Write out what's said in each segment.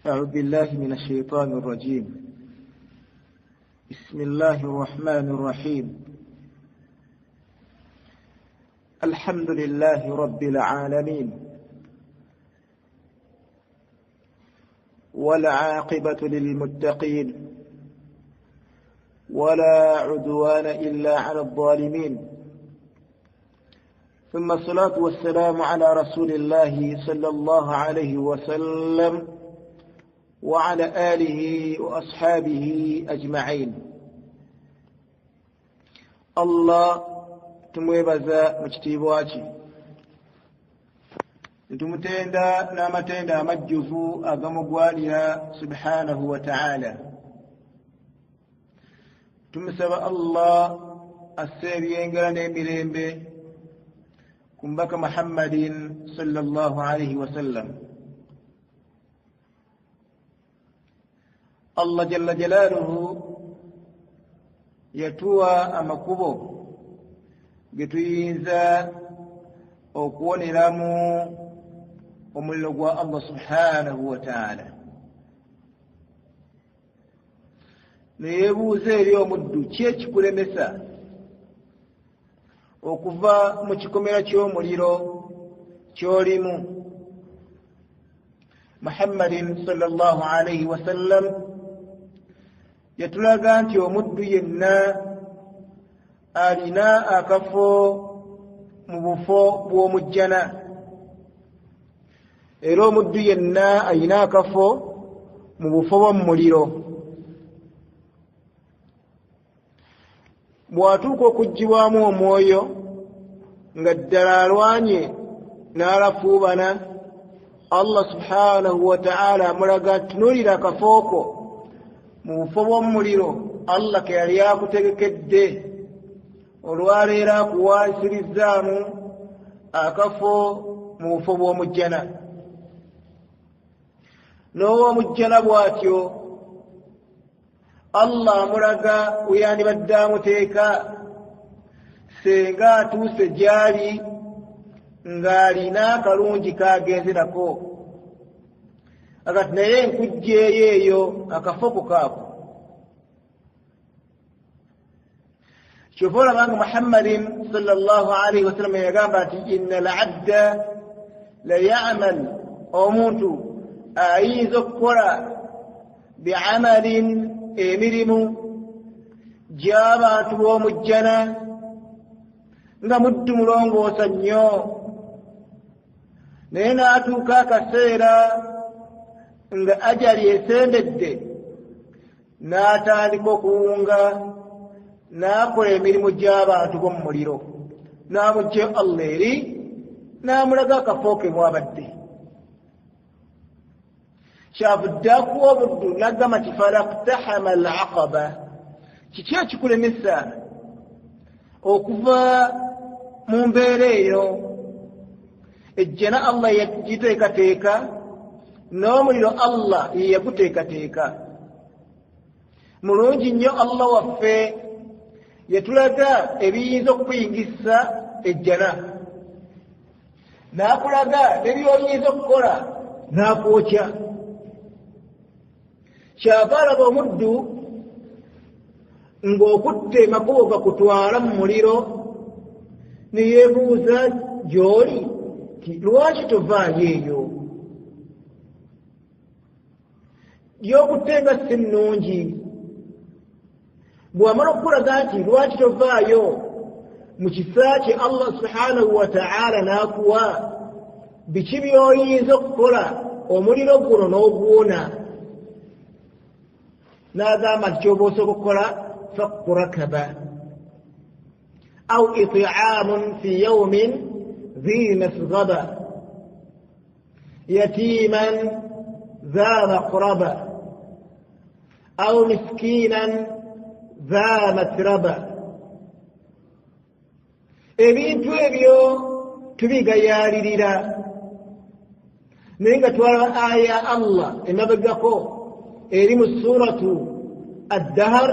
أعوذ بالله من الشيطان الرجيم. بسم الله الرحمن الرحيم. الحمد لله رب العالمين، والعاقبة للمتقين، ولا عدوان إلا على الظالمين، ثم الصلاة والسلام على رسول الله صلى الله عليه وسلم وعلى آله وأصحابه أجمعين. Allah tumwebaza mu kitiibwa kye, tumutenda n'amatenda amajjuvu agamugwanira subhanahu wa ta'ala. Tumusaba Allah asse ebyengera n'emirembe ku mbaka Muhammadin sallallahu alaihi wasallam. Allah jalla jalaluhu yatuwa amakubo getuyinza okuwoneramu omuliro gwa Allah subhanahu wa ta'ala. Neyebuuza eri omuddu, ki ekikulemesa okuva mu kikomera ky'omuliro ky'olimu? Muhammadin sallallahu alaihi wasallam yatulaga nti omuddu yenna alina akafo mu bufo bw'omujjana, era omuddu yenna alina akafo mu bufo bw'omuliro. Bw'atuuka okuggyibwamu omwoyo nga ddala alwanye n'alafuubana, Allah subhanahu wa ta'ala amulaga, tunuulira akafooko mu bufo bw'omuliro Allah ke yali akutegekedde, olwaleero akuwaasirizaamu akafo mu bufo bw'omujjana. N'ow'omujjana bw'atyo Allah amulaga weyandibadde amuteeka senga atuuse gy'ali ng'alina akalungi k'agenze nako, akati naye nkugjeeyo eyo akafoko kaako. Kyova olaba nga Muhammadin sallallahu alaihi wasallam yagamba nti inna al-abda la ya'mal, omuntu ayinza okukola bi'amalin, emirimu gy'abantu b'omujjana nga muddu mulongoosa nnyo, naye n'atuuka akaseera nga ajali esembedde n'atandika okuwunga n'akola emirimu gy'abantu b'omu muliro, n'amuggya Allah eri n'amulaga akafo ke mwabadde. Kyavudde akuwa obuddu n'agamba nti falaktahama al aqaba, kiki ekikulemesa okuva mu mbeera eyo? Ejjana Allah yagiteekateeka n'omuliro Allah ye yaguteekateeka. Mulungi nnyo Allah waffe yatulaga ebiyinza okukuyingisa ejjana, n'akulaga n'ebyoyinza okukola n'akwokya. Kyava alaba omuddu ng'okutte makubo gakutwala mu muliro, ne yeebuuza gy'oli ti lwaki tovaayo eyo? Gy'okutte nga si nnungi. Bw'amala okukulaga nti lwaki tovaayo mu kisa kye Allah subhanahu wa ta'ala n'akuwa biki by'oyinza okukola omuliro guno n'oguwona, n'agamba nti ky'oba osooka okukola fakku rakaba au it'amun fi yawmin dhi masghaba yatiman dha maqraba au miskinan dha matraba. Ebintu ebyo tubigayaalirira, naye nga twalaba aya Allah emabegako eri mu suratu ad-Dahr,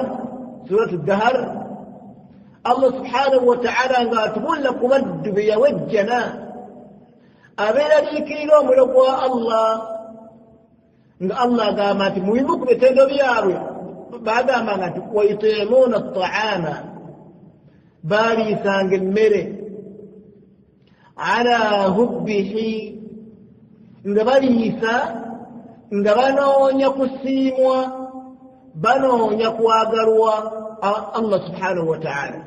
suratu ad-Dahr, Allah subhanahu wa ta'ala ng'atubuulira ku baddu be yawa ejjana abeeraliikirira omuliro gwa Allah Nga Allah agamba nti mu bimu ku bitendo byabwe bagambanga nti wayutimuuna taama, baaliisanga emmere, ala hubbihi, nga baliisa nga banoonya kusiimwa, banoonya kwagalwa Allah subhanahu wa ta'ala.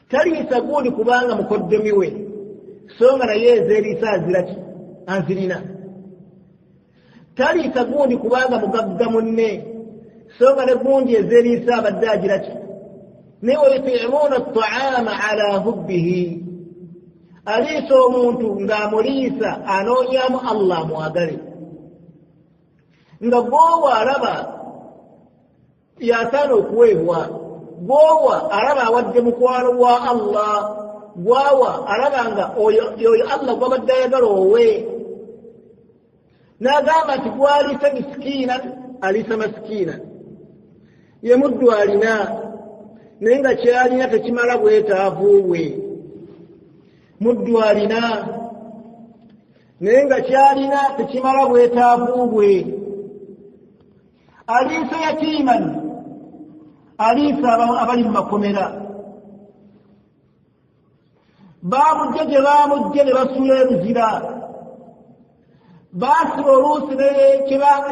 Taliisa gundi kubanga mukoddomi we, so nga naye ezeeriisa aziraki azirina. Taliisa gundi kubanga mugagga munne, so nga ne gundi ezeeriisa abadde agiraki. Naye wayutimuuna taama ala hubbihi, aliisa omuntu ng'amuliisa anoonyamu Allah amwagale, nga gwowa alaba yasaana okuweebwa, gwowa alaba awadde mukwano gwa Allah, gwawa alaba nga oyo Allah gwabadde ayagala owe. N'agamba nti gwaliisa misikiina aliisa masikiina, ye muddu alina naye nga kyalina tekimala bwetaavu bwe. Muddu alina naye nga kyalina tekimala bwetaavu bwe. Aliisa yatiiman, aliisa abali mu makomera, baamujja gye baamujja ne basuula ebuzira, baasiba oluusi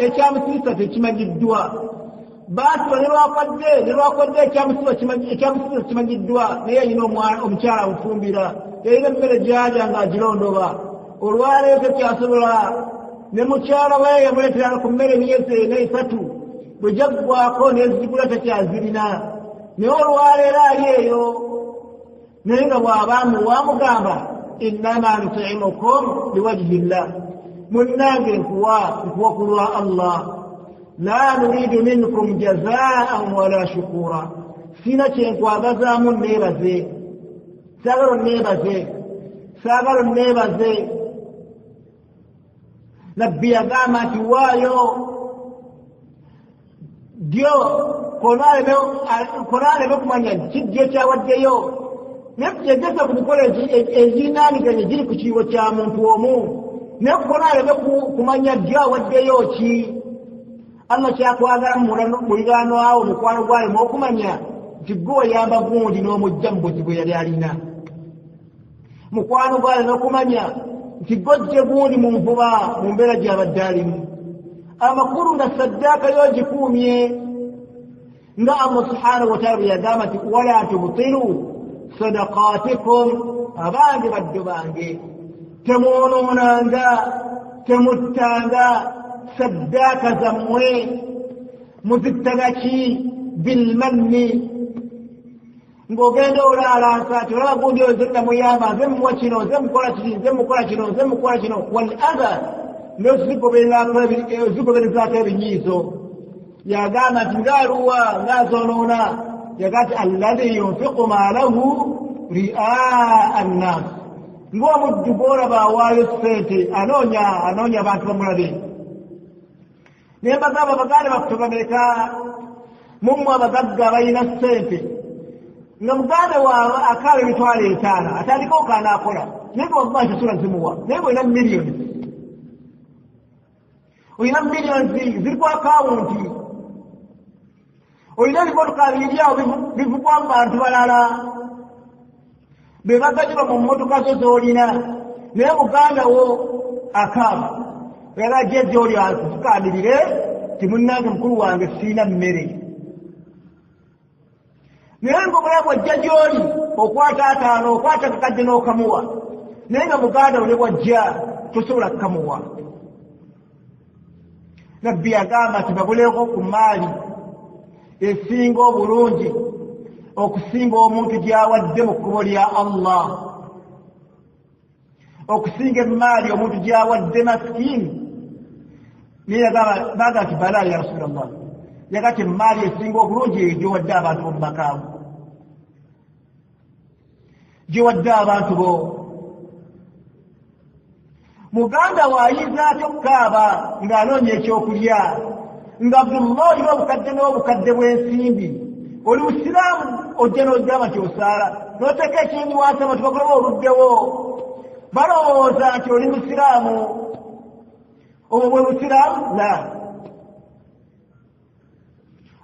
ekyamusiisa tekimanyiddwa, baasiba ne lwakwadde ekyamusiisa kimanyiddwa, naye alina omukyala amufumbira, yalina emmere gy'alya ng'agirondoba. Olwaleero tekyasobola, ne mukyala we yamuleeteranga ku mmere emyezi ena esatu, bwe gyaggwako n'ezigula tekyazirina. Naye olwaleero ali eyo, naye nga bw'abaamuwa amugamba innama nutimukum liwajhi llah, munnange nkuwa ku lwa Allah, la nuridu minkum jazaan wala shukura, sina kyenkwagazaamu nneebaze, saagala onneebaze, saagala onneebaze. Nabbi yagamba nti waayo ddyo kona aleme kumanya kiddyo kyawaddeyo, naye yegeza ku mikono egirinaaniganye giri ku kiyiwo kya muntu omu, naye kona aleme kumanya ddyo awaddeyo ki. Allah kyakwagala muliraanwawo mukwano gwaleme okumanya nti gwe wayamba gundi n'omujja mu buzibu yali alina. Mukwano gwaleme okumanya nti gojje gundi mu nvuba mu mbeera gy'abadde alimu. Amakulu nga saddaaka yo gikuumye, nga Allah subhanahu wa ta'ala bwe yagamba nti wala tubtiru sadaqatikum, abange baddu bange temwonoonanga, temuttanga saddaaka zammwe. Muzittaga ki? Bilmanni, ng'ogenda olaalansa nti olaba gundi oyo nze namuyamba, nze muwa kino, nze mukola kiri, nze mukola kino, nze mukola kino, wal adha, n'ozigoberezaako ebinyiizo. Yagamba nti ng'aluwa ng'azoonoona, yagamba nti alladhi yunfiqu maalahu riaa nnaas, ng'omuddu gw'olaba awaayo ssente anoonya abantu bamulabe. Naye mbagamba baganda baffe bameka mummwe abagagga balina ssente, nga muganda waabwe akaaba 50,000 atandika okaanaakola, naye nga wallahi tasula zimuwa, naye ng'olina miliyoni, olina miliyoni ziri ku akawunti, olina ebimotoka biri awo bivugwa mu bantu balala be baganyulwa mu mmotoka zo z'olina, naye muganda wo akaaba era jjajja oli akufukamirire ti munnange mukulu wange siina mmere. Naye ng'obulamu bwajja gy'oli okwata 5 okwata kakadde n'okamuwa, naye nga muganda wo ne bwajja tosobola kukamuwa. Nabbi yagamba nti babuleko ku maali esinga obulungi okusinga omuntu gy'awadde mu kkubo lya Allah, okusinga emaali omuntu gy'awadde masikini. Naye yagamba baga nti bala ya Rasulallah, yaga nti emaali esinga obulungi eyo gy'owadde abantu bo mu makaago, gy'owadde abantu bo. Muganda we ayinza atya okukaaba ng'anoonya ekyokulya, nga Abdullah olina obukadde n'obukadde bw'ensimbi, oli musiraamu ojja n'ogamba nti osaala, n'oteeka ekyenyi wansi abantu bakulaba oluddewo, balowooza nti oli musiraamu. Obwo bwe busiraamu? La,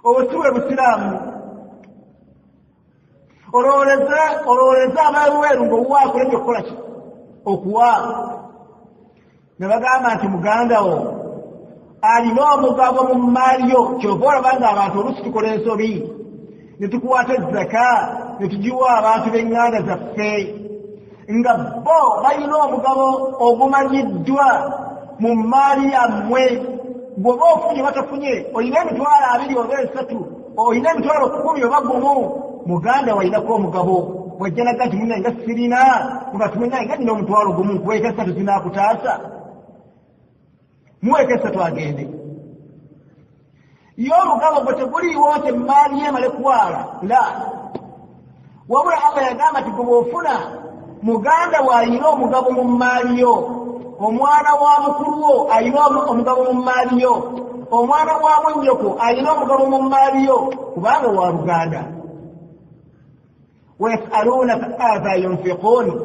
obwo si bwe busiraamu. Olowoleze abaweru ngaowuwa akulembye okukola ki? Okuwa. Ne bagamba nti muganda wo alina omugabo mu mmaali yo. Kyova olaba nga abantu oluusi tukola ensobi ne tukwata ezzaka ne tugiwa abantu b'eŋŋanda zaffe nga bo balina omugabo ogumanyiddwa mu mmaali yammwe. Bw'oba ofunye batafunye, olina 20,000 oba 30, olina 10,000 oba 1, muganda walinako omugabo. Bwajja naga nti munaye nga sirina, mugati munaye nga nina 10,000, nkuweeka 3 zinaakutaasa, muweeka 3 agende. Ye omugabo gwe teguliiwo nti emaali ye emale kwala, la, wabula Allah yagamba nti gwe bw'ofuna muganda we alina omugabo mu mmaali yo, omwana wa mukulu wo alina omugabo mu mmaali yo, omwana wa munnyoko alina omugabo mu mmaali yo, kubanga wa luganda. Wayasalunaka maatha yunfiquun,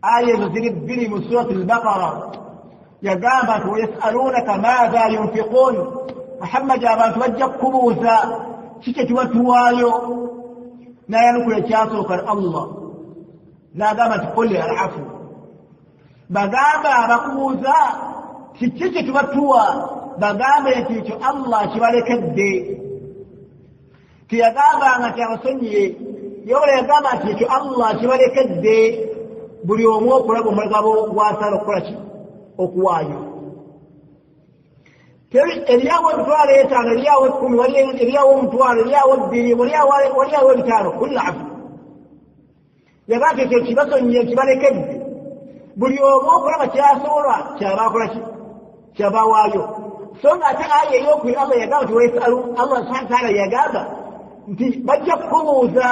aya ezo ziri bbiri mu Surati Albaqara. Yagamba nti wayasalunaka maatha yunfiquun, Muhammadi, abantu bajja kukubuuza ki kye tuba tuwaayo. N'ayanukula ekyasooka Allah n'agamba nti qul alafu, bagamba abakubuuza kiki kye tuba tuwa, bagambe nti ekyo Allah kibalekedde. Teyagambanga nti abasonyiye, yawula yagamba nti ekyo Allah kibalekedde buli omu okulaba omugabo gwasala okukola ki? Okuwaayo. Eryawo 50,000, eryawo 10, eryawo 10,000, eryawo 2, walyawo 500, kul afu. Yagaa nti ekyo kibasonyiye, kibalekedde buli omu okulaba kyasobola kyaba akola ki, kyabawaayo. So nga ate aya eyokubiri Allah yagamba nti wayasalu, Allah subhana wataala yagamba nti bajja kukubuuza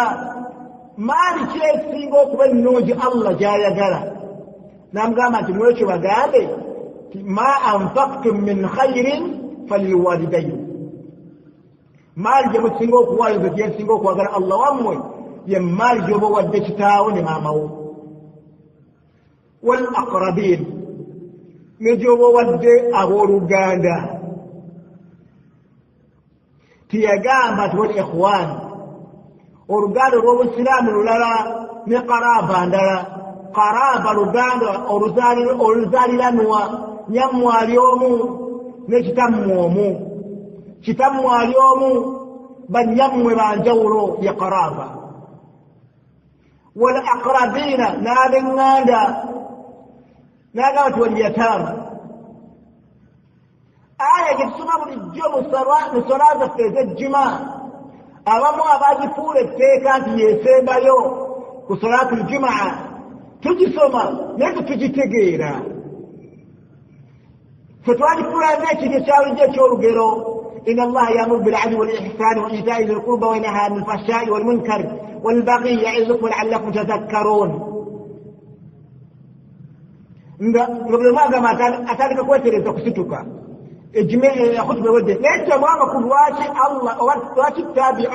maali ki esinga okuba ennungi Allah gy'ayagala. N'amugamba nti mwekyo bagambe nti ma anfaktum min khairin falilwalidain, maali gye musinga okuwaayo nze gyensinga okwagala Allah wammwe ye maali gy'oba owadde kitaawo ne maamawo, wal aqrabin, ne gy'oba owadde abooluganda. Teyagamba nti wal ikhwan, oluganda olw'obusiraamu lulala ne qaraaba ndala. Qaraaba luganda oluzaaliranwa, nyammwe ali omu ne kitammwe omu, kitammwe ali omu, bannyammwe banjawulo, ye qaraaba. Wal aqrabiina, n'ab'eŋŋanda. N'agamba nti walyataama. Aya gye tusoma bulijjo mu sola zaffe ez'ejjuma, abamu abagifuula etteeka nti yesembayo ku solatu ljumaa, tugisoma naye tetugitegeera. Ffe twagifuula ng'ekintu ekyabulijjo eky'olugero. Ina Allaha yamuru biladli walihsani wa itai zi lqurba wayanha ani lfahshai walmunkar walbaghi yaizukum laallakum tadhakkarun. Nga buli omu agamba atandika kwetereza kusituka khutuba ewedde. Naye kyamwanga ku lwaki Allah oba lwaki tabi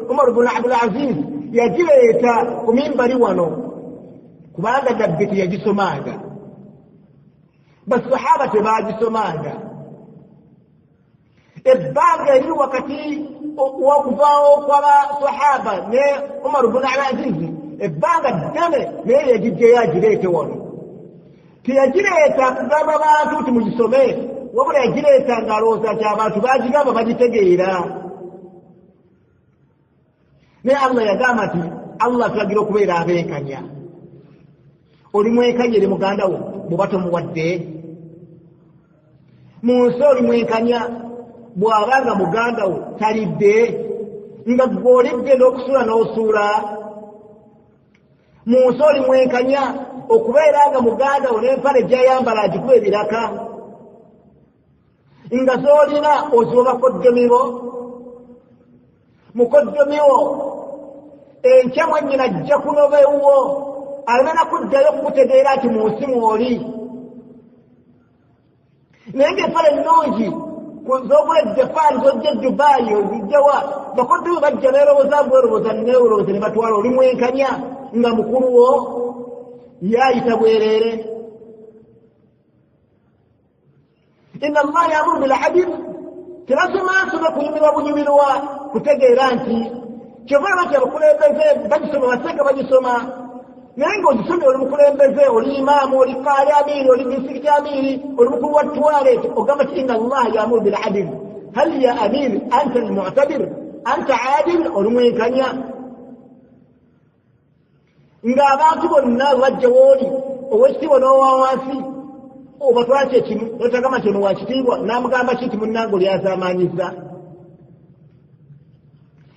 Umar bunu Abdul Aziz yagireeta ku mimbali wano? Kubanga nabbi teyagisomanga, basahaba tebagisomanga. Ebbanga eriri wakati w'okuvaawo kw'abasahaba ne Umar bunu Abdul Aziz ebbanga ddene, naye yagijjayo agireete wano. Teyagireeta kugamba bantu nti mugisome, wabula yagireeta ng'alowooza nti abantu bagigamba bagitegeera. Naye Allah yagamba nti Allah tulagira okubeera abenkanya. Oli mwenkanya eri muganda wo bw'oba tomuwadde mu nsi? Oli mwenkanya bw'aba nga muganda wo talidde nga gwe olidde n'okusuula n'osuula mu nsi? Oli mwenkanya okubeera nga muganda wo n'empale gyayambala agikuba ebiraka nga z'olina oziwa bakoddomibo? Mukoddomiwo enkya mwennyina ajja kunoba ewuwo aleme nakuddayo okukutegeera nti mu nsi mwoli. Naye ngaempale ennungi zogula Japaani, zojja Dubayi, ozijjawa, bakoddomi bajja beerowooza bwerowooza neerowooza ne batwala. Oli mwenkanya nga mukulu wo yaayita bwereere? Inna Allaha yamuru biladil. Tebasoma nsoma kunyumirwa bunyumirwa kutegeera nti kyova olaba nti abakulembeze bagisoma, basenga bagisoma, naye ng'ogisomye oli mukulembeze, oli imaamu, oli kaali amiiri, oli disirikiti amiiri, oli mukulu wa twale, ogamba ti inna Allaha yamuru biladil. Hal ya amir anta almu'tabir anta adil, oli mwenkanya ng'abantu bonna bajja wooli, ow'ekitiibwa n'owa wansi obatwala kyekimu, notagamba nti ono wa kitiibwa n'amugamba ki nti munnange oli azaamaanyiza.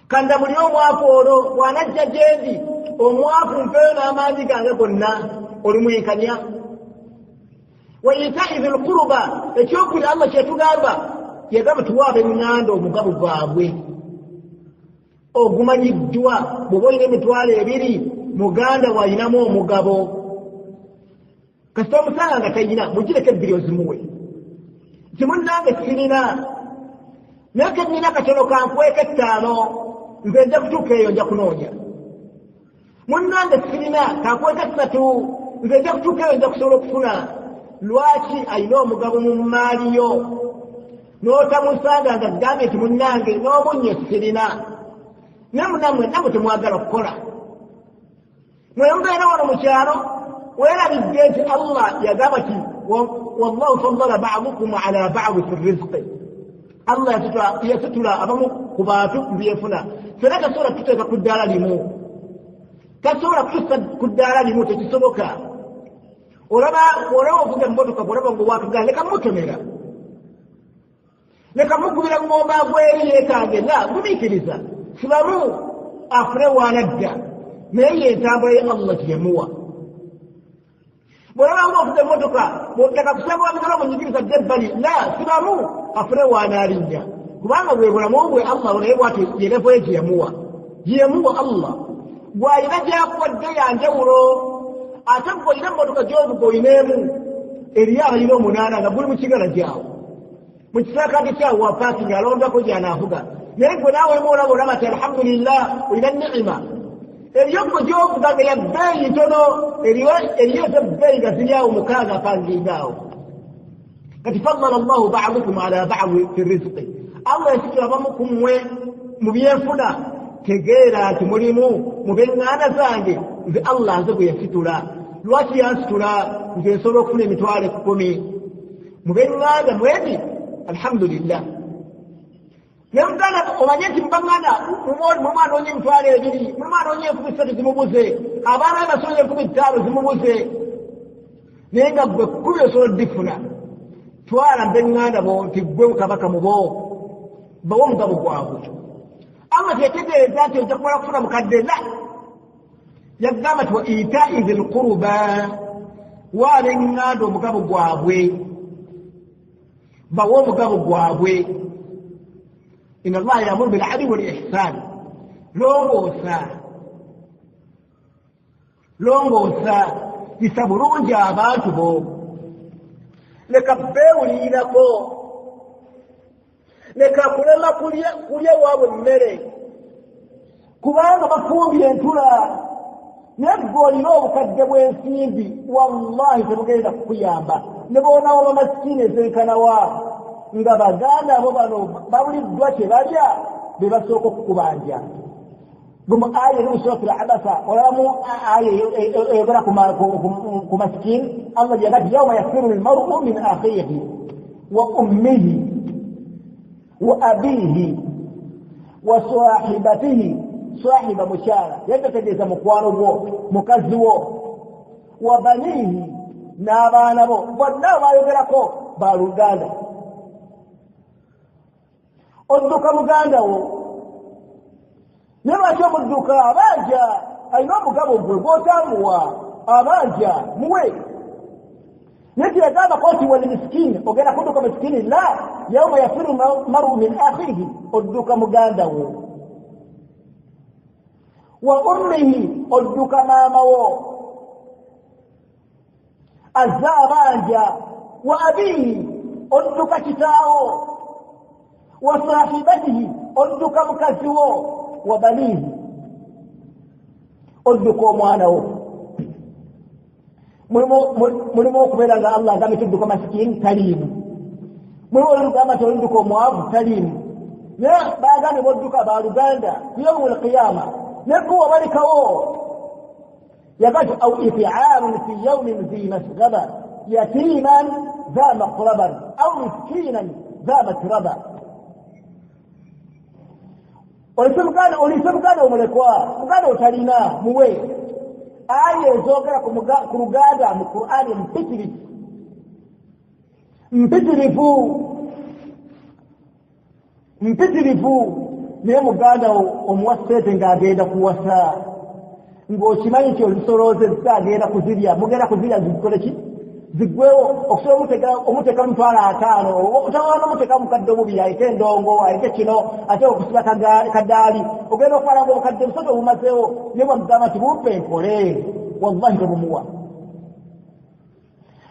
Kanda buli omwavu olwo bw'anajja gyendi omwavu mpeeyo n'amaanyi gange gonna, oli mwenkanya. Wa itai dhil quruba, ekyokubiri Allah kyetugamba yagamba tuwa ab'eŋŋanda omugabo gwabwe ogumanyiddwa. Bw'oba olina 20,000, muganda w'alinamu omugabo, kasita omusanga nga talina, mugireko 2 ozimuwe nti munnange sirina, naye ke nnina katono kankweka 5, nze nja kutuuka eyo nja kunoonya. Munnange sirina, kankweka 3, nze nja kutuuka eyo nja kusobola okufuna. Lwaki alina omugabo mu mmaali yo n'otamusanga nga gambye nti munnange n'omunnyo sirina? Naye munammwe nammwe temwagala kukola, mwe mubeera wano mu kyalo weerabidde nti Allah yagamba nti wallahu faddala ba'dukum ala ba'di fi rizqi. Allah yasitula abamu ku bantu mu byenfuna. Ffenna tasobola kututeeka ku ddaala limu, tasobola kutussa ku ddaala limu, tekisoboka. Olaba ovuga emmotoka, bw'olaba ng'owakagaali, leka mutomera, leka mukubira ng'omba gweri yeekange, la gumiikiriza, sibamu afune waanadda, naye yentambula ye Allah gye yamuwa. Bw'olaba ng'ovuga emmotoka, leka kusanga wamigala omunyigiriza dde ebbali, la sibamu afune waanaalinnya, kubanga bwe bulamu bwe Allah naye bw'atyo ye levo ye gye yamuwa, gye yamuwa Allah. Bw'alina gy'akuwadde ya njawulo, ate gwe olina emmotoka gy'ovuga olina emu, eriyo abalina 8 nga guli mu kigala gyawo, mu kisaakaate kyawo wa paakingi alondako gy'anaavuga, naye gwe naawe olimu olaba olaba nti alhamdulillah olina ni'ima. Eriyo gwe gy'ovuga nga ya bbeeyi ntono, eriyo ez'ebbeeyi nga ziri awo 6 apanginga awo. Kati faddala Allahu ba'dukum ala ba'di fi rizqi, Allah yasitula abamu ku mmwe mu byenfuna. Tegeera nti mulimu mu b'eŋŋanda zange nze Allah nze gwe yasitula. Lwaki yansitula? Nze nsobola okufuna 10,000 mu b'eŋŋanda mwendi, alhamdulillah. Naye muganda omanye nti mubaŋŋanda mulimu anoonya 20,000, mulimu anoonya 3,000 zimubuze, abaana be basoonya 5,000 zimubuze, naye nga ggwe 10 osobola oddifuna. Twala mu b'eŋŋanda bo nti ggwe kabaka mu bo, bawe omugabo gwabwe. Allah teyategeeza nti ojja kumala kufuna mukadde, la, yagamba nti wa itai dhil quruba, wa ab'eŋŋanda omugabo gwabwe, bawe omugabo gwabwe. Inna Allaha ya'muru bil 'adli wal ihsan. Longoosa, longoosa, yisa bulungi abantu bo, leka beewulirirako, leka kulema kulya waabwe mmere, kubanga bafumbye entula, naye ggwe olina obukadde bw'ensimbi, wallahi tebugenda kukuyamba. Ne bw'onaawa bamasikiini ezenkanawa nga baganda abo bano babuliddwa kye balya, be basooka okukubanja. Gumu aya eri mu Suratul Abasa, olabamu aya eyogera ku masikiini, Allah gy'agamba nti yawma yafiru al-mar'u min akhihi wa ummihi wa abihi wa sahibatihi. Sahiba mukyala, yatategeeza mukwano gwo, mukazi wo, wa banihi, n'abaana bo, bonna bayogerako baluganda. Odduka muganda wo, naye lwaki omudduka? Abanja alina omugabo gwe gw'otamuwa, abanja muwe. Naye teyagambako nti wali misikini, ogenda kudduka misikini, la, yauma yafiru maru min akhihi, odduka muganda wo. Wa ummihi, odduka maama wo azze abanja. Wa abihi, odduka kitaawo. Wa sahibatihi, odduka mukazi wo. Wa banihi, odduka omwana wo. Mulimu okubeera nga Allah agambye tudduka masikini, taliimu. Mwe olugamba nti oludduka omwavu taliimu, naye baagambye bodduka baluganda ku yaumu lqiyama nekuwa balikawo. Yagati au itiamun fi yaumin zi masgaba yatiman dha maqraban au miskinan dha matraba. Olise muganda omulekwa, muganda otalina muwe. Aya ezogera ku luganda mu Qur'ani mpitirivu mpitirivu mpitirivu. Naye muganda omuwa ssente ng'agenda kuwasa, ng'okimanyi nti ozisoloozezza agenda kuzirya, mugenda kuzirya zikole ki ziggwewo. Okusobola omuteeka 50,000 otawana n'omuteeka mukadde omubiri ayite endongo ayite kino ate okusiba kadaali ogenda okukwala nga obukadde busatu obumazeewo. Naye bwamugamba nti bumpe nkole, wallahi tobumuwa.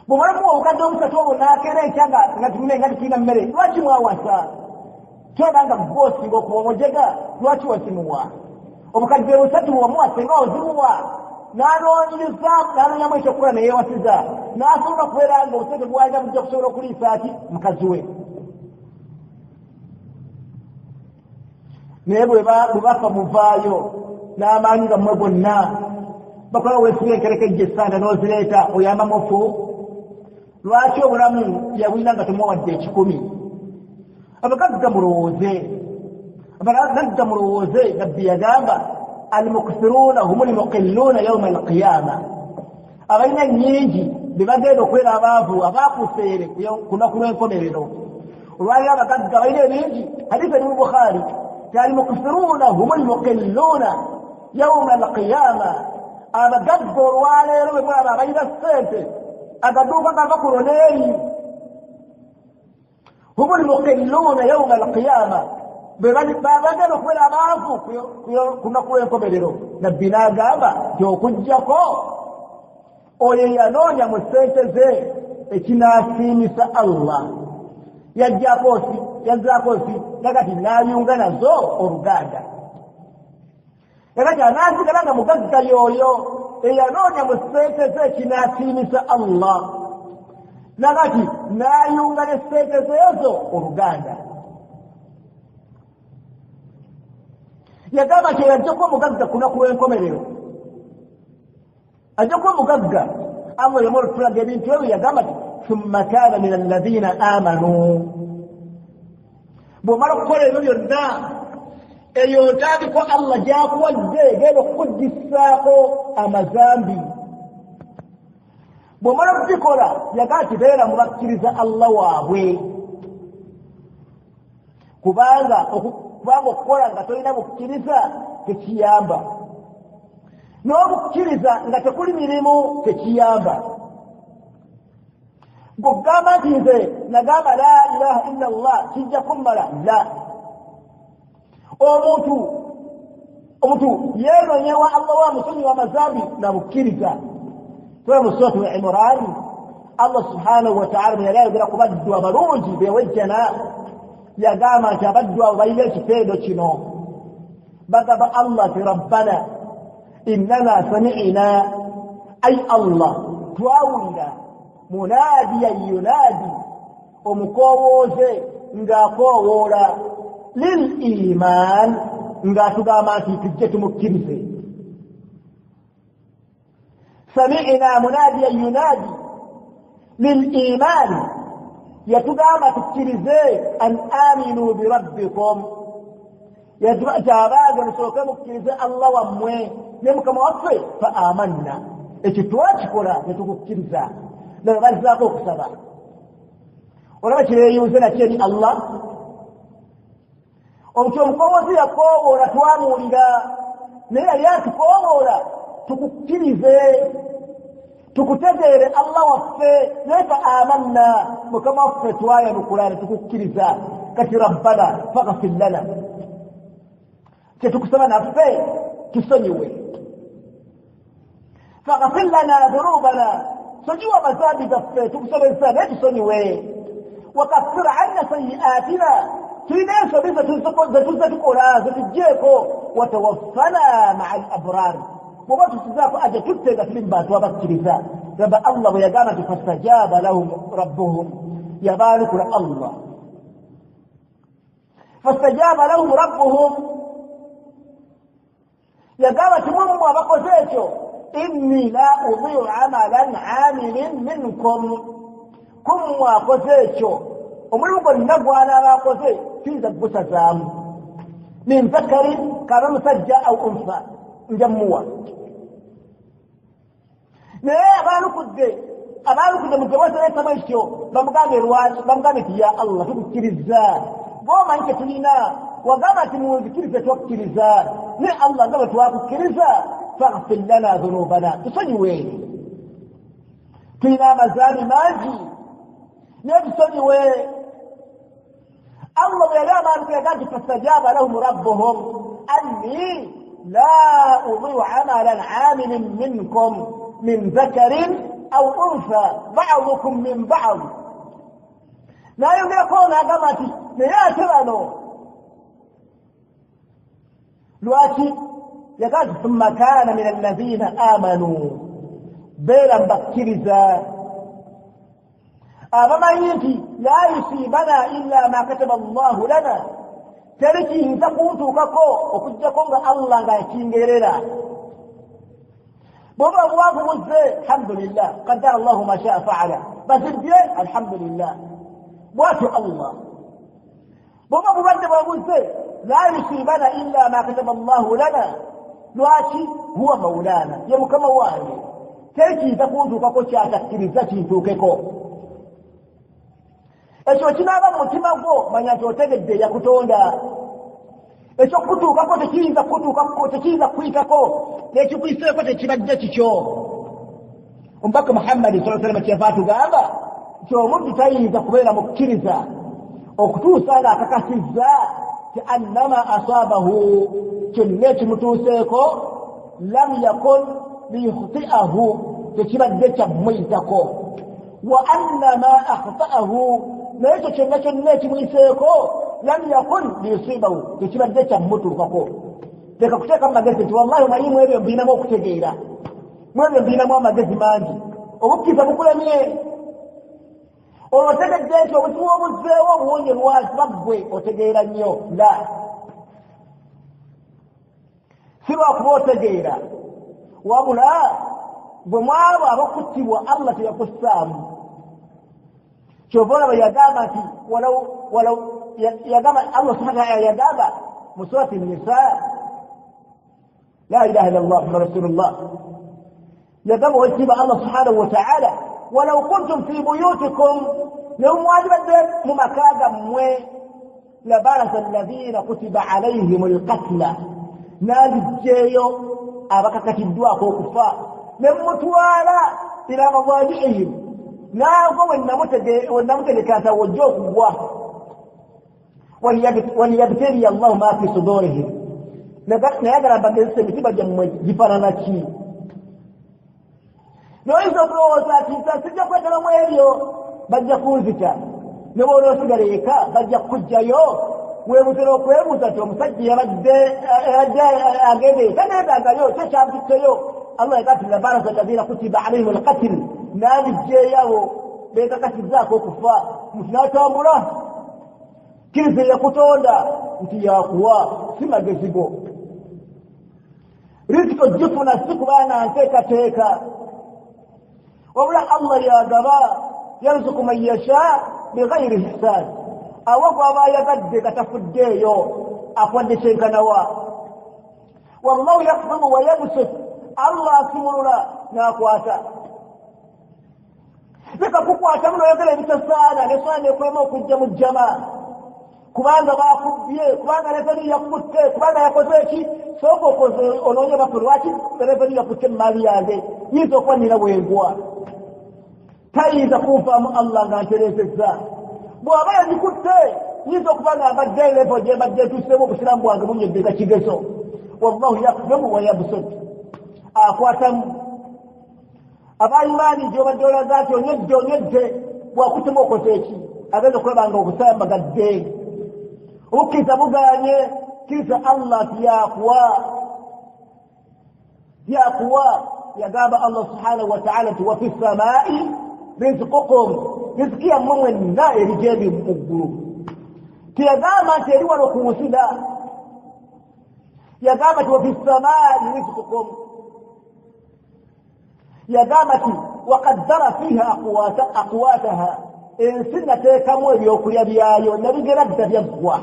Bwomala kumuwa obukadde obusatu obwo n'akeera enkya nga tumune nga tetulina mmere, lwaki mwawasa? Tolaba nga gwosinga okuba omujega, lwaki wazimuwa? Obukadde busatu bwewamuwa senga ozimuwa n'anoonyereza n'anoonyamu ekyokukola neyeewasiza n'asobola okubeera nga obusente bwalina bujja kusobola okuliisa ki mukazi we. Naye bwe bafa muvaayo n'amaanyi gammwe gonna, bakola weesiba enkerekejja essanda n'ozireeta oyamba mufu. Lwaki obulamu yabulina nga tomuwadde 1,000? Abagagga mulowooze, abagagga mulowooze. Nabbi yagamba almukthiruuna humu lmuqilluuna yauma alqiyama, abalina nnyingi be bagenda okubeera abaavu abaakuseere ku lunaku lw'enkomerero. Olwaliro abagagga balina ebingi, hadisi eri mu Bukhari ti almukthiruuna humu lmuqilluuna yauma alqiyama, abagagga olwaleero bwe mulaba abalina ssente agaduuka gava ku loneeri, humu lmuqilluuna yauma alqiyama, bagenda okubeera abaavu ku lunaku lw'enkomerero. Nabbi n'agamba nti okuggyako oyo yanoonya mu ssente ze ekinaasiimisa Allah, yajjako si yazzaako si nakati n'ayunga nazo oluganda. Nakati anaasigala nga mugagga y'oyo eyanoonya mu ssente ze ekinaasiimisa Allah, nakati n'ayunga ne ssente ze ezo oluganda. Yagamba nti ajja kuba mugagga ku lunaku lw'enkomerero, ajja kuba mugagga. Allah yamu olutulaga ebintu ebyo, yagamba nti thumma kana min alladhina amanu. Bw'omala okukola ebyo byonna, eyo ntandikwa Allah gy'akuwadde egenda okukugissaako amazambi. Bw'omala okugikola, yagamba nti beera mu bakkiriza Allah waabwe, kubanga okukola nga tolina bukkiriza tekiyamba, n'obukkiriza nga tekuli mirimu tekiyamba. Bw'ogamba nti nze nagamba la ilaha illa Allah kijja kummala, la. Omuntu yeenoonyewa Allah wa musonyiwa amazambi na bukkiriza. Tula mu suratu Imran, Allah subhanahu wa ta'ala bwe yali ayogera ku baddu abalungi bewejjana, yagamba nti abaddu abo balina ekitendo kino, bagamba Allah nti rabbana innana sami'ina, ay Allah twawulira munadiyan yunadi, omukoowooze ng'akoowoola lil iman, ng'atugamba nti tujje tumukkirize. Sami'ina munadiyan yunadi lil iman, yatugamba tukkirize an aminu birabbikum, nti abange musooke mukkirize Allah wammwe ne mukama waffe. Fa amanna, ekyo twakikola ne tukukkiriza. Naye bazzaako okusaba, olaba kireeyunze nakyo eri Allah. Omuti omukoowoozi yakoowoola twamuwulira, naye yali atukoowoola tukukkirize tukutegeere Allah waffe, naye fa amanna, mukama waffe twayanukula ne tukukkiriza. Kati rabbana faghfir lana, kyetukusaba naffe tusonyiwe. Faghfir lana dhunubana, sonyiwa amazambi gaffe tukusobezza naye tusonyiwe. Wakaffir anna sayiatina, tulina ensobi zetuzze tukola zetuggyeko. Watawaffana maa al abrar, bw'oba tusizaako aja tutte nga tuli mu bantu abakkiriza. Gamba Allah bwe yagamba nti fastajaba lahum rabbuhum, yabaanukula Allah. Fastajaba lahum rabbuhum, yagamba ti mumwe abakoze ekyo, inni la udiu amalan amilin minkum, kummwe akoze ekyo omulimu gwonna gwanaaba akoze siyinza kugusazaamu, min zakarin kabe musajja au unsa, nja mmuwa. Naye abalukudde muteweseretamu ekyo bamugambe lwaki? Bamugambe nti ya Allah, tukukkiriza, bwomanyi kyetulina, wagamba nti munzikirize, twakkiriza, naye Allah nga bwe twakukkiriza, faghfir lana dhunubana, tusonyiwe, tulina amazaami mangi naye tusonyiwe. Allah bwe yali abantu yagaa nti fastajaba lahum rabbuhum anni la udiu amalan amilin minkum min zakarin au untha ba'dukum min ba'd. Nayongerako n'agamba nti naye ate bano lwaki? Yagaa nti thumma kana min alladhina amanu, beera mbakkiriza abamanyi nti la yusibana illa ma kataba Allahu lana, teri kiyinza kuntuukako okuggyako nga Allah nga yakingerera. Bwoba obwavu buzze, alhamdulillah, qaddara Allahu ma shaa faala, bazibye, alhamdulillah, bwatyo Allah. Bwoba bulwadde bwabuzze, la yusibana illa ma kataba Allahu lana, lwaki? Huwa maulana, ye mukama wange, teri kiyinza kuntuukako kyatakkiriza kintuukeko. Ekyo kinaaba mu mutima gwo, manya nti otegedde yakutonda. Ekyokutuukako tekiyinza kutuukako, tekiyinza kukuyitako, nekikuyiseeko tekibajja kikyo. Omubaka Muhammadi sallallahu alaihi wasallam kyeyava atugamba nti omuntu tayinza kubeera mukkiriza okutuusa nga akakasizza ti annama asabahu, kyonna ekimutuuseeko, lam yakun liyukhtiahu, tekibadde kyammuyitako, wa annama akhtaahu, naye ekyo kyonna kyonna ekimuyiseeko, lam yakun liyusibahu, tekibadde kyammutuukako. Leka kuteekamu magezi nti wallahi omanyi mu ebyo mbirinamu okutegeera, mu ebyo mbirinamu amagezi mangi, obukkiriza bukulemye. Olwo otegedde nti obuzibu obuzzeewo obuwonye lwaki baggwe otegeera nnyo? La, si lwakuba otegeera, wabula gwe mwabo abakuttibwa Allah teyakussaamu. Kyova olaba yagamba nti yagamba Allah subhanahu wa ta'ala, yagamba mu surati Nisa, la ilaha illa Allah muhammad rasulullah, yagamba owekitiibwa Allah subhanahu wa ta'ala, walau kuntum fi buyutikum, ne mwandibadde mu maka gammwe, labarasa alladhina kutiba alayhim alqatla, nandijjeeyo abakakatiddwako okufa ne mutwala ila madajiihim, naagwo wennamutegeka nti wojja okugwa, waliyabtaliya Allahu ma fi sudurihim, nayagala mbagezesa emitima gyammwe gifaanana ki. Noyinza okulowooza nti sijja kwetaba mu ebyo, bajja kunzita, ne bw'onoosigala eka bajja kukugjayo. Weebuuza okwebuuza nti omusajja yabadde agenda eka neetangayo kyekyamututteyo. Allah yagaa nti labarasa alladhina kutiba alayhim alqatl, nandijjeeyawo beekakasizzaako okufa, muntu n'atambula. Kkiriza eyakutonda nti yakuwa, si magezi go. Riziki ogifuna si kubaana nteekateeka, wabula Allah yagaba, yarzuku man yasha bighairi hisan, awa gw'aba ayagadde katafuddeeyo akuwadde kyenkanawa. Wallahu yakbidu wa yabsut, Allah asimulula n'akwata. Leka kukwatamu n'oyogera ebitasaana, nesaana ekulema okujja mu jjama, kubanga bakubbye, kubanga referi yakutte, kubanga yakoze eki. Sooka okoze onoonye baffe, lwaki referi yakutte emaali yange? Yinza okuba nina bwengwa, tayinza kunfaamu Allah nga ntereezezza. Bw'aba yagikutte, yinza okuba nga mbadde levo gye mbadde ntuuseemu, obusiraamu bwange bunywedde kigezo. Wallahu yakbidu wa yabsut, akwatamu. Abayimaani gy'obadde olaga nti onywedde onywedde, bw'akuttemu okoze eki? Agenda okulaba nga obusambagadde, obukkiriza bugaanye. Kkiriza Allah nti yakuwa, yakuwa. Yagamba Allah subhanahu wa ta'ala nti wa fi ssamaa'i rizqukum, riziki yammwe mwenna eri gyendi mu ggulu. Teyagamba nti eri wano ku nsi, la, yagamba nti wafi ssamai rizqukum, yagamba nti wakaddara fiiha aqwataha, ensi nateekamu ebyokulya byayo nabigera dda byaggwa.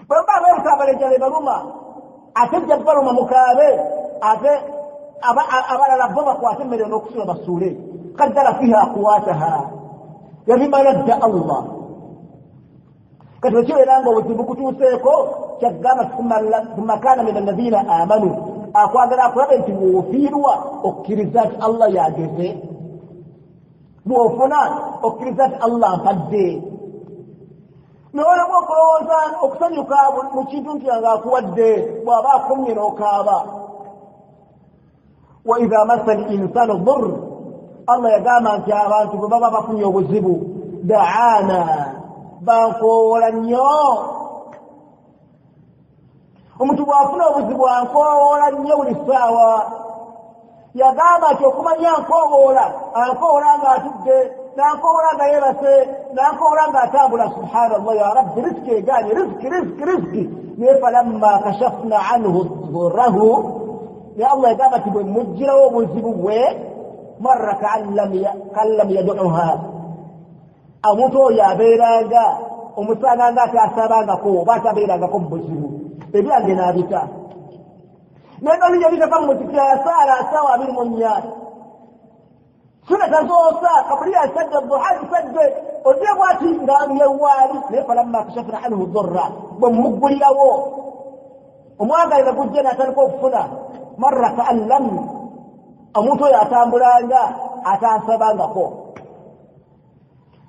Bwe muba beebutambala enjala ebaluma, ate ejja baluma mukaabe, ate abalala bo bakwate emmere n'okusula basuule. Kaddara fiiha aqwataha, yabimala dda Allah. Kati bwekibeera nga obuzibu bukutuuseeko, kyagamba thumma kaana min alladhina amanu, akwagala akulabe nti bw'ofiirwa okkiriza nti Allah yageze, bw'ofuna okkiriza nti Allah mpadde. Nolemu okulowooza okusanyuka mu kintu nti nga akuwadde, bw'aba akumye n'okaaba. Wa idha massa al insanu dur, Allah yagamba nti abantu bwe baba bafunye obuzibu, daana, bankoowola nnyo. Omuntu bw'afuna obuzibu ankoowoola nnyo buli ssaawa. Yagamba nti okumanya ankoowoola, ankoowoola ng'atudde, n'ankoowoola nga yeebase, n'ankoowoola ng'atambula. Subhanallah, ya rabbi, riziki egaanye, riziki riziki riziki. Naye falamma kashafna anhu dhurrahu, naye Allah yagamba nti bwe muggyirawo obuzibu bwe, marra kaan lam yaduuha, omuntu oyo abeeranga omusanga nga atasabangako oba atabeerangako mu buzibu, ebyange n'abita. Naye nolija bitava mu muziki, asaala asaawa 24, suna tazoosa, kabuli asadde, duha zisadde, odde bwati nga yewaali. Naye falamma kashafna anhu dhurra, bwe muggulirawo omwagalira gujja n'atandika okufuna, marra kaan lam, omuntu oyo atambulanga atansabangako.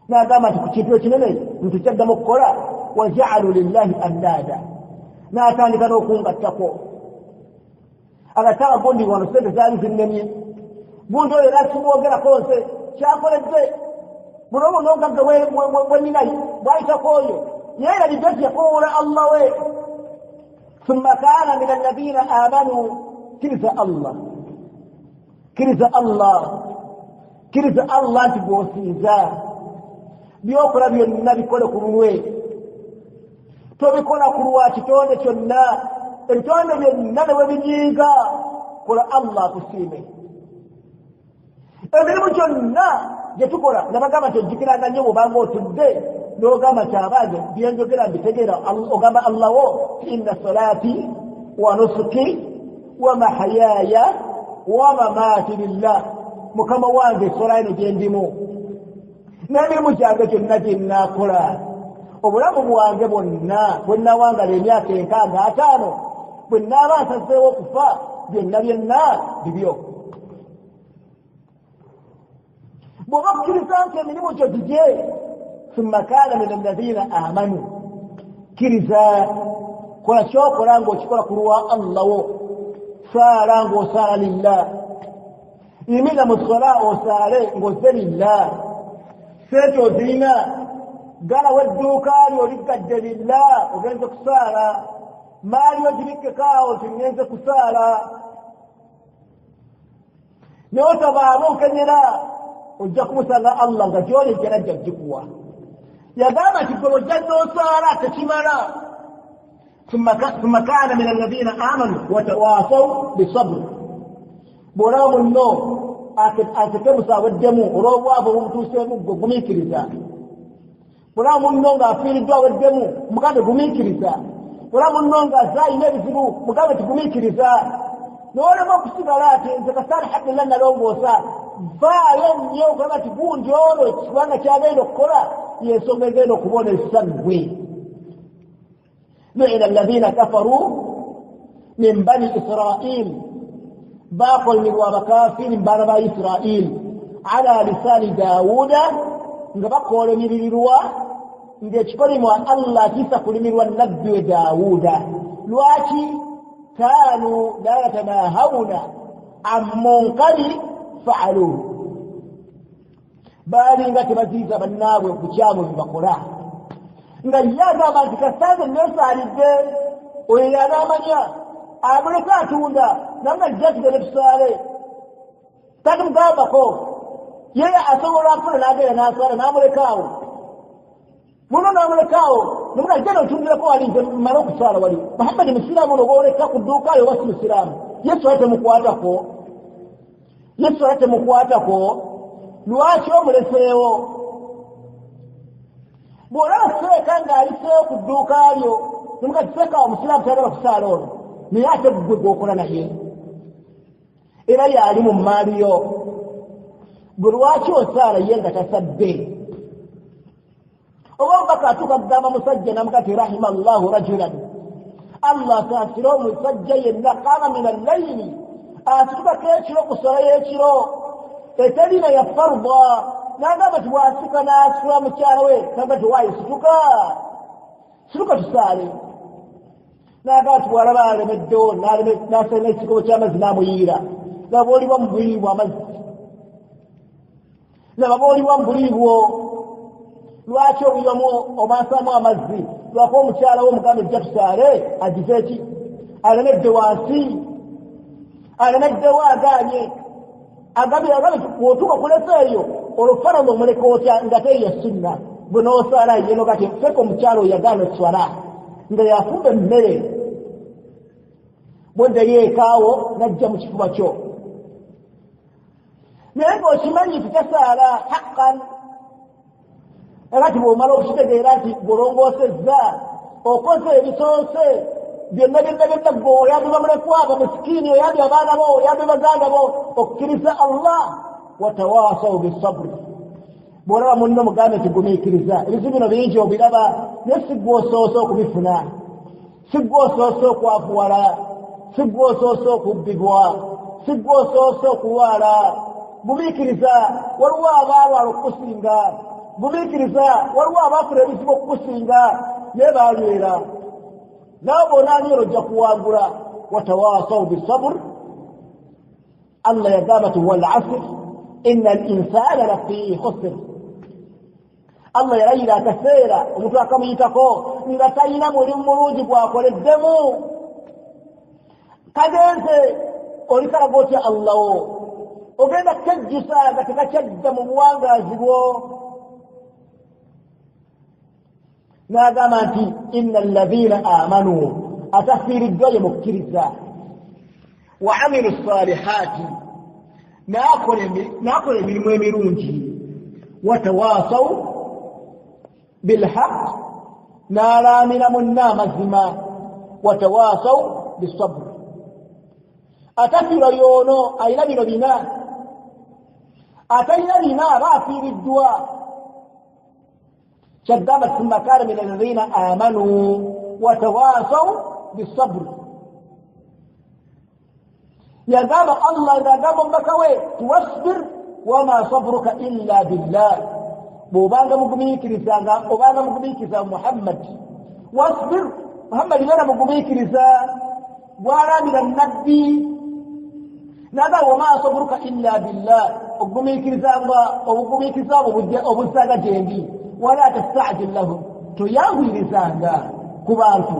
N'agamba nti ku kintu ekinene nti kyaddamu okukola, wajaalu lillahi andaada, n'atandika n'okungattako. Agataba gundi wano sente zaali zinnemye, gundi oyo era kimwogerako nze kyakoledde buli omu n'obugagga bwenina bwayitako oyo yeerabidde nti yakowoola Allah we. Thumma kaana min alladhina amanu, kkiriza Allah, kkiriza Allah, kkiriza Allah nti gw'osinza, byokola byonna bikole ku lulwe, tobikola ku lwa kitonde kyonna, ebitonde byonna ne bwe binyiiga, kola Allah akusiime. Emirimu gyonna gye tukola, nabagamba nti ojjukiranga nnyo bw'obanga otudde n'ogamba nti abange byenjogera mbitegeera, ogamba Allah wo inna salaati wa nusuki wa mahayaaya wa mamaati lillah, mukama wange essola eno gye ndimu n'emirimu gyange gyonna gye nnaakola, obulamu bwange bwonna bwe nnawangala emyaka 65, bwe nnaaba nsazeewo okufa, byonna byonna bibyo. Bw'oba okkiriza nti emirimu gyo gigye, thumma kaana min alladhina amanu, kkiriza, kola kyokola ng'okikola ku lwa Allah wo, saala ng'osaala lillah, yimira mu sola osaale ng'ozze lillah, sente ozirina galawo edduuka lyo oliggadde lillah, ogenze kusaala, maali ogibikkekaawo nti ngenze kusaala, naye otabaamu nkenyera, ojja kumusanga Allah nga gy'oli ejjana ajja gikuwa. Yagamba nti gwe bw'ojja n'osaala tekimala. Thumma kaana min alladhina amanu watawaasaw bisabr, bw'olaba munno atekemusa aweddemu olw'obwavu obumutuuseemu, gwe gumiikiriza. Bw'olaba munno ng'afiiriddwa aweddemu, mugambe gumiikiriza. Bw'olaba munno ng'azze alina ebizibu, mugambe tigumiikiriza. N'olema okusigala ati nze kasita alhamdulillah nalongoosa, vaayo nnyo okulaba nti gundi ono kubanga kyagenda okukola y'ensonga egenda okubonesa ggwe. Lu'ina alladhina kafaru min bani Israil, baakolimirwa abakafiiri mu baana ba Israil, ala lisaani Daawuda, nga bakoolemirirwa ng'ekikolimo Allah akiyisa kulimirwa nabbi we Daawuda. Lwaki? Kaanu la yatanahawuna an munkari faaluhu, baalinga tebaziyiza bannaabwe ku bukyamu bye bakola, nga ye agamba nti kasanze neesaalidde, oyo yanaamanya amuleka atunda nanga jja tugende tusaale, tatumugambako, ye asobola afuna n'agenda n'asaala n'amuleka awo. Muno n'amulekaawo nomuga genda otundireko wali nze mmale okusaala wali. Muhammadi musiraamu ono gwoleka ku dduuka lyo oba si musiraamu? Yesu ala temukwatako, Yesu ala temukwatako, lwaki omuleseewo? Bw'olaba seeka ng'ayiseewo ku dduuka lyo nomuga ti seeka wa musiraamu tayagala kusaala ono, naye ate ggwe gw'okola naye era yaali mu mmaali yo, gwe lwaki osaala ye nga tasadde? Oba omubaka atuuka kugamba musajja namuga ti rahima llahu rajulan, Allah asaasire omusajja yenna qama min allayili, asitukako ekiro ku swala y'ekiro eterina ya farda, nagamba ti bw'asituka n'asitula mukyala we nagamba ti waayi situka situka tusaale, nagamba ti bw'alaba alemeddewo n'asala n'ekikobo ky'amazzi n'amuyiira, laba oliwa mu buyiyi bw'amazzi, laba bw'oliwa mu buliyi bwo, lwaki obuyiwamu omansaamu amazzi? Lwakuba omukyala wo omugambe jja tusaale agize ki? Alemedde wansi, alemeddewo, agaanye, agambye agambye bw'otuuka kulesa eyo olufaanana omuleka otya nga teeyo sunna gwe n'osaala ye nogati seeka omukyala oyo yagaana eswala nga yafumba emmere bwoddayo ekaawo najja mu kifuba kyo naye ng'okimanyi nti tasaala haqqan. Era ti bw'omala okukitegeera nti gw'olongoosezza okoze ebisoose byonna byonna byonna, gwe oyambye bamulekwa bamusikiini, oyambye abaana bo, oyambye baganda bo, okkiriza Allah. Watawasawu bisaburi, bw'olaba munno mugambe nti gumiikiriza, ebizibu bino bingi obiraba, naye si gwe osoose okubifuna, si gwe osoose okwavuwala, si gwe osoose okubbibwa, si gwe osoose okulwala. Gumiikiriza, waliwo abaalwala okukusinga. Gumiikiriza, waliwo abaafuna ebizibu okukusinga, naye baalwera. Naawe bw'onaanywera ojja kuwangula. Watawasawu bisaburi, Allah yagamba ti wal asr inna al insana lafi khusr. Allah yalayira akaseera omuntu akamuyitako nga talina mulimu mulungi gwakoleddemu, kagenze olikalaga otya Allawo, ogenda kukejjusa nga tekakyadda mu buwangaazi bwo. N'agamba nti inna alladhina amanu, atafiiriddwa ye mukkiriza, wa amilu salihaati, n'akola emirimu emirungi, watawaasaw bilhaq, n'alaamira munne amazima, watawaasaw bisabr. Atafiirwa y'ono alina bino bina, atalina bina aba afiiriddwa. Kyagamba thumma kana min alladhina amanu watawaasaw bisabr. Yagamba Allah ng'agamba omubaka we tiwasbir wama sabruka illa billah, bw'obanga mugumiikiriza nga obanga mugumiikiriza Muhammad, wasbir Muhammad beera mugumiikiriza, bw'alaamira nabbi n'agamba wama sabruka illa billah, okugumiikiriza nga obugumiikiriza bwo obuzzaga gyendi, wala tastajil lahum, toyanguyirizanga ku bantu,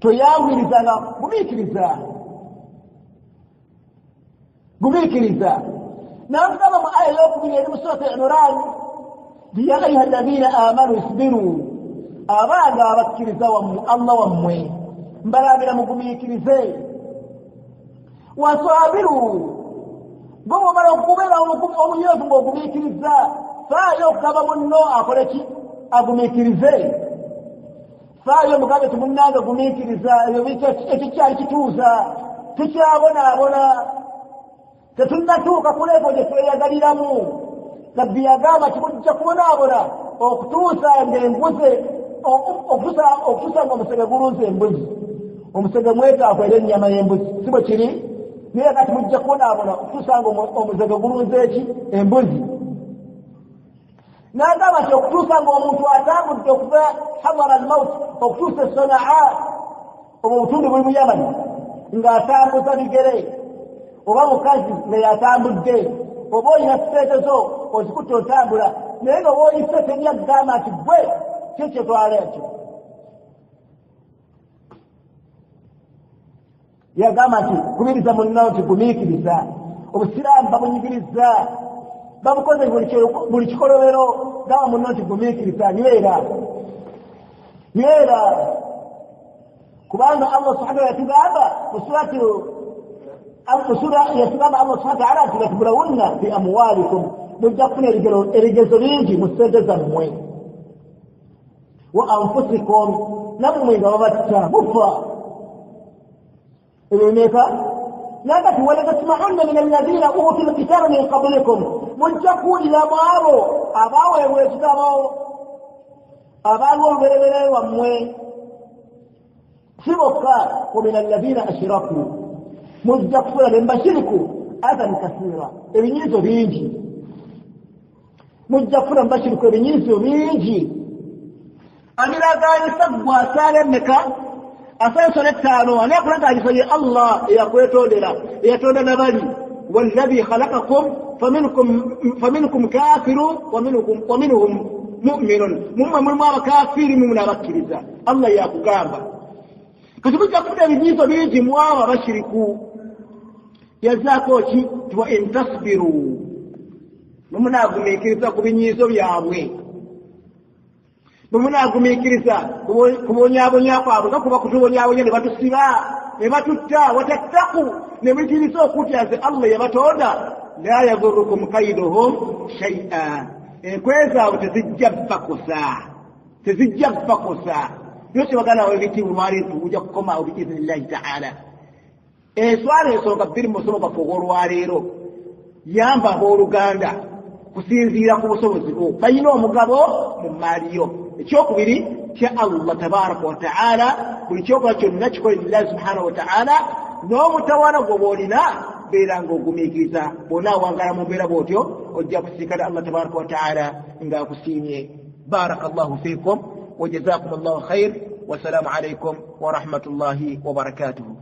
toyanguyirizanga, gumiikiriza, gumiikiriza. N'atugamba mu aya ey'okubiri eri mu surati Imran, ya ayuha alladhina amanu isbiru, abanga abakkiriza wammwe Allah wammwe mbalambira mugumiikirize, wasaabiru, gwe bw'omala okubeera omunywevu ng'ogumiikiriza, faayo okugamba munno akole ki? Agumiikirize. Faayo mugambe ti munnange gumiikiriza, ebyo ekyo kyali kituuza, tukyabonaabona, tetunnatuuka ku levo gye tweyagaliramu. Nabbi yagamba ti mujja kubonaabona okutuusa ng'embuzi, okutuusa ng'omusege gulunze embuzi. Omusege mwetaavu era ennyama y'embuzi, si bwe kiri? Naye kati mujja kubonaabona okutuusa nga omuzege gulunze eki? Embuzi. N'agamba nti okutuusa ng'omuntu atambudde okuva hadara almaut okutuusa esanaa, obwo obutundu buli mu Yamani, ng'atambuza bigere, oba mukazi nga yatambudde, oba olina sente zo ozikutte otambula, naye nga woyise teri agamba nti gwe kyo kyetwala ekyo. Yagamba nti kubiriza munno nti gumiikiriza, obusiraamu babunyigiriza, Babukoze buli kikolobero. Gamba munno nti gumiikiriza, nywera nywera, kubanga Allah subhanahu yatugamba musura, yatugamba Allah subhanahu wataala nti latubulawunna fi amwalikum, mujja kufuna ebigezo bingi mu ssente zammwe, wa anfusikum, nammwe nga babatta mufa. Ebyo bimeka? Nakati walatasmaunna min alladhina utu lkitaba min qablikum, mujja kuwulira mu abo abaweebwa ekitabo abaaliwo olubereberye lwammwe, si bokka, wa min alladhina ashiraku, mujja kufuna ne mubashiriku adhan kasira, ebinyiizo bingi. Mujja kufuna mubashiriku ebinyiizo bingi. Abiraganyisa gwe asaala emmeka? Asaala ensolo 5. Ani akulaganyisa? Ye Allah eyakwetondera, eyatonda nabali, walladhi khalaqakum faminkum kafiru wa minhum muminun, mumwe mulimu abakafiri, mumwe n'abakkiriza. Allah yakugamba kati mujja kufuna ebinyiizo bingi mu abo abashiriku. Yazaako ki? Ti wa in tasbiru, bwe munaagumiikiriza ku binyiizo byabwe, bwe munaagumiikiriza kubonyabonya kwabwe, nga kuba kutubonyabonya ne batusiba ne batutta, watattaku, ne muyitiriza okutya nze Allah yabatonda, la yadurukum kaiduhum shaia, enkwe zaabwe tezijja bakosa, tezijja bakosa. Byose baganda bawe ebitiibwa, olwaleero tujja kukomaawo biiznillahi taala. Eswala ensonga bbiri mu musomo gwaffe ogw'olwaleero: yamba abooluganda kusinziira ku busobozi bwo, balina omugabo mu maaliyo. Ekyokubiri, kya Allah tabaraka wataala, buli kyokola kyonna kikole lillahi subhanahu wataala. N'omutawaana gwe bwolina, beera nga ogumiikiriza. Bw'onaawangala mu mbeera bw'otyo, ojja kusiikana Allah tabaraka wataala ng'akusiimye. Baraka llahu fiikum wa jazakum llahu khair, wasalaamu alaikum warahmatullahi wabarakatuhu.